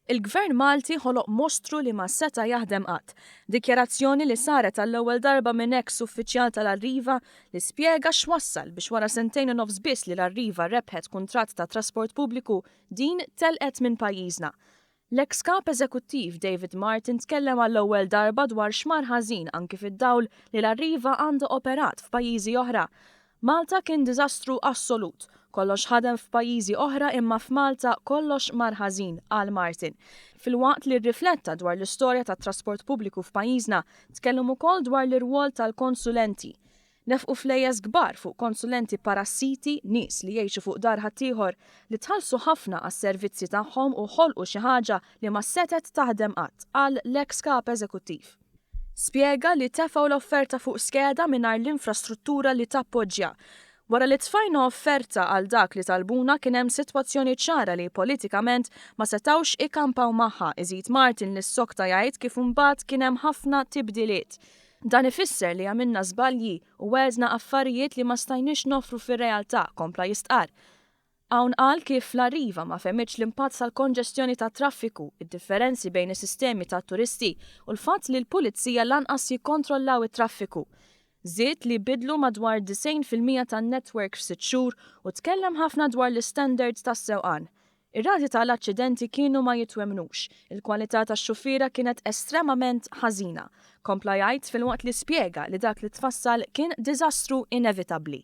Il-Gvern Malti ħoloq mostru li ma seta' jaħdem qatt. Dikjarazzjoni li saret għall-ewwel darba minn eks uffiċjal tal-Arriva li spjega x'wassal biex wara sentejn u nofs biss li l-Arriva rebħet kuntratt ta' trasport pubbliku din telqet minn pajjiżna. L-eks Kap Eżekuttiv David Martin tkellem għall-ewwel darba dwar x'mar ħażin anki fid-dawl li l-Arriva għandha operat f'pajjiżi oħra. Malta kien diżastru assolut. Kollox ħadem f'pajjiżi oħra imma f'Malta kollox mar ħażin, qal Martin. Filwaqt li rrifletta dwar l-istorja tat-trasport pubbliku f'pajjiżna, tkellem ukoll dwar l-irwol tal-konsulenti. Nefqu flejjes kbar fuq konsulenti parassiti, nies li jgħixu fuq dar ħaddieħor, li tħallsu ħafna għas-servizzi tagħhom u ħolqu xi ħaġa li ma setgħet taħdem qatt, qal l-eks Kap Eżekuttiv. Spjega li tefgħu l-offerta fuq skeda mingħajr l-infrastruttura li tappoġġja. Wara li tfajna offerta għal dak li talbuna kien hemm sitwazzjoni ċara li politikament ma setgħux ikampaw magħha, iżid Martin li ssokta jgħid kif imbagħad kien hemm ħafna tibdiliet. Dan ifisser li għamilna żbalji u wegħdna affarijiet li ma stajniex noffru fir-realtà, kompla jistqarr. Hawn qal kif l-Arriva ma fehmitx l-impatt tal-konġestjoni tat-traffiku, id-differenzi bejn is-sistemi tat-turisti u l-fatt li l-Pulizija lanqas jikkontrollaw it-traffiku. Żied li bidlu madwar 90% tan-network f'sitt xhur u tkellem ħafna dwar l-istandards tas-sewqan. Ir-rati ta' l-aċċidenti kienu ma jitwemmnux, il-kwalità tax-xufiera kienet estremament ħażina, kompla jgħid filwaqt li spjega li dak li tfassal kien diżastru inevitabbli.